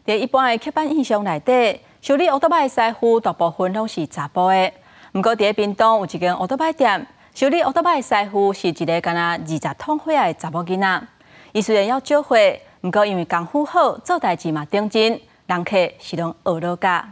佇一般的刻板印象內底，修理烏托擺的師傅大部分攏是查埔的。毋過佇屏東有一間烏托擺店，修理烏托擺的師傅是一个敢若20通歲仔的查某囡仔。伊雖然猶少歲，毋過因為功夫好，做代誌嘛頂真，人客是攏學落甲。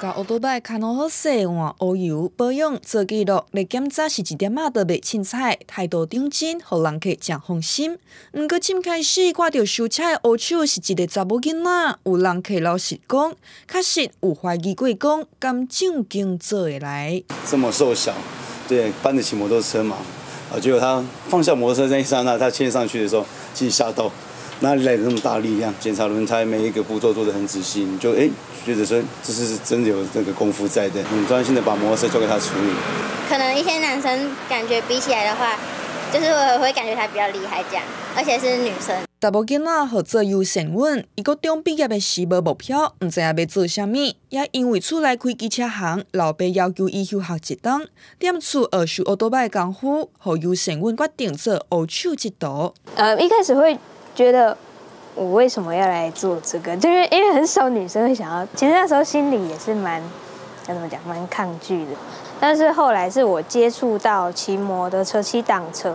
共烏托擺牽好好勢，換烏油保養做記錄，來檢查是一點仔都袂凊彩，態度頂真，予人客誠放心。毋過，這開始看著修車的烏手是一个查某囡仔，有人客老實講，確實有懷疑過講，敢正經做會來。這麼瘦小，對，搬得起摩托車嘛？啊，結果他放下摩托車那一剎那，他牽上去的時候，自己嚇到。哪裡來的那麼大力量？檢查輪胎每一個步驟做得很仔細，你就覺得說這是真的有這個功夫在的，很專心的把摩托車交給他處理。可能一些男生感覺比起來的話，就是我會感覺他比較厲害這樣，而且是女生。查某囡仔號做尤善穩，伊高中畢業的時無目標，毋知影欲做啥物，也因為厝內開機車行，老爸要求伊休學一冬，踮厝學修烏托擺的功夫，予尤善穩決定做烏手這途。一開始會覺得我為什麼要來做這個？就是因為很少女生會想要。其實那時候心裡也是蠻，要怎麼講，蠻抗拒的。但是後來是我接觸到騎摩托車、騎擋車，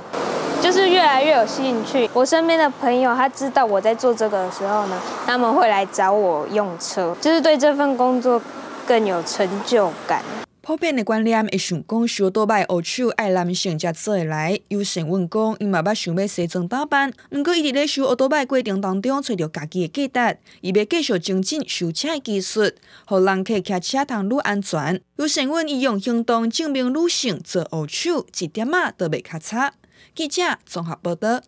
就是越來越有興趣。我身邊的朋友他知道我在做這個的時候呢，他們會來找我用車，就是對這份工作更有成就感。普遍的觀念會想講，修倒擺烏手愛男性才做會來。尤善穩講，伊嘛捌想欲西裝打扮，毋過伊佇咧修烏托擺過程當中，揣著家己的價值。伊欲繼續精進修車的技術，予人客騎車通愈安全。尤善穩伊用行動證明女性做烏手一點仔都袂較差。記者綜合報導。